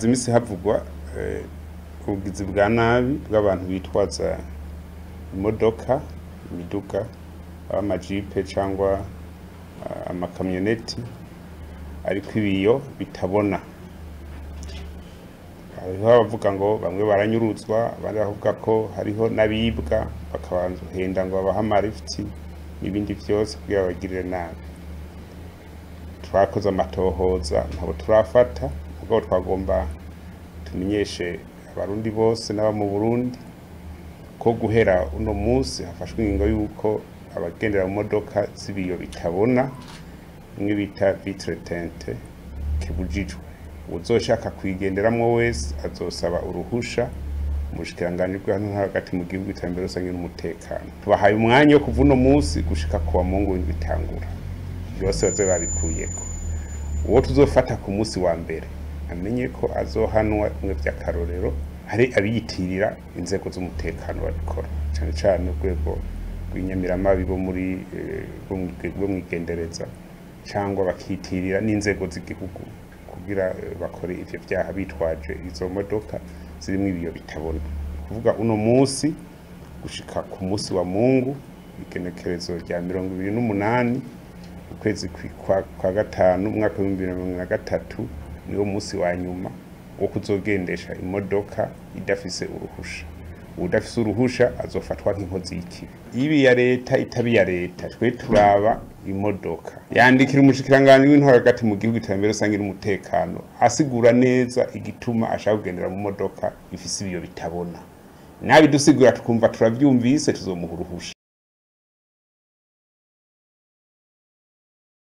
Hamaze iminsi havugwa ubugizi bwa nabi bw'abantu bitwaza imodoka, imiduga, amajipe cyangwa amakamyoneti ariko ibiyo bitabona. Hariho abavuga ngo bamwe baranyuruzwa, abandi bavuga ko hariho n'abibwa bakabahenda ngo babahe amarifiti n'ibindi vyose kugira babagirire nabi. Twakoze amatohoza, ntabwo turafata, mugabo twagomba tumenyeshe Abarundi bose n'aba mu Burundi ko guhera uno munsi hafashwe ingingo y'uko abagendera mu modoka z'ibiyo bitabona, imwe bita vitre teintée, kibujijwe. Uwuzoshaka kuyigenderamwo wese azosaba uruhusha umushikiranganji bw'intwaro hagati mu gihugu, iterambere rusange n'umutekano. Tubahaye umwanya wo kuva uno munsi gushika kuwa Mungu w'indwi itangura, byose baze babikuyeko. Uwo tuzofata ku munsi wa mbere amenye ko azohanwa bimwe vy'akarorero. Hari abiyitirira inzego z'umutekano babikora, cane cane urwego rw'inyamiramabi bo muri bo mwigendereza, cyangwa bakitirira n'inzego z'igihugu kugira bakore ivyo vyaha bitwaje izo modoka zirimwo ibiyo bitabona. Kuvuga uno munsi gushika ku munsi wa Mungu, igenekerezo rya 28 ukwezi kwa gatanu umwaka w'2023, niwo munsi wa nyuma wo kuzogendesha imodoka idafise uruhusha. Udafise uruhusha azofatwa nk'inkozi y'ikibi. Ibi ya leta itabi ya leta, twe turaba imodoka. Yandikira umushikiranganji w'intwaro hagati mu gihugu, iterambere rusange n'umutekano, asigura neza igituma ashaka kugendera mu modoka ifise ibiyo bitabona. Nabidusigura tukumva turavyumvise, tuzomuha uruhusha.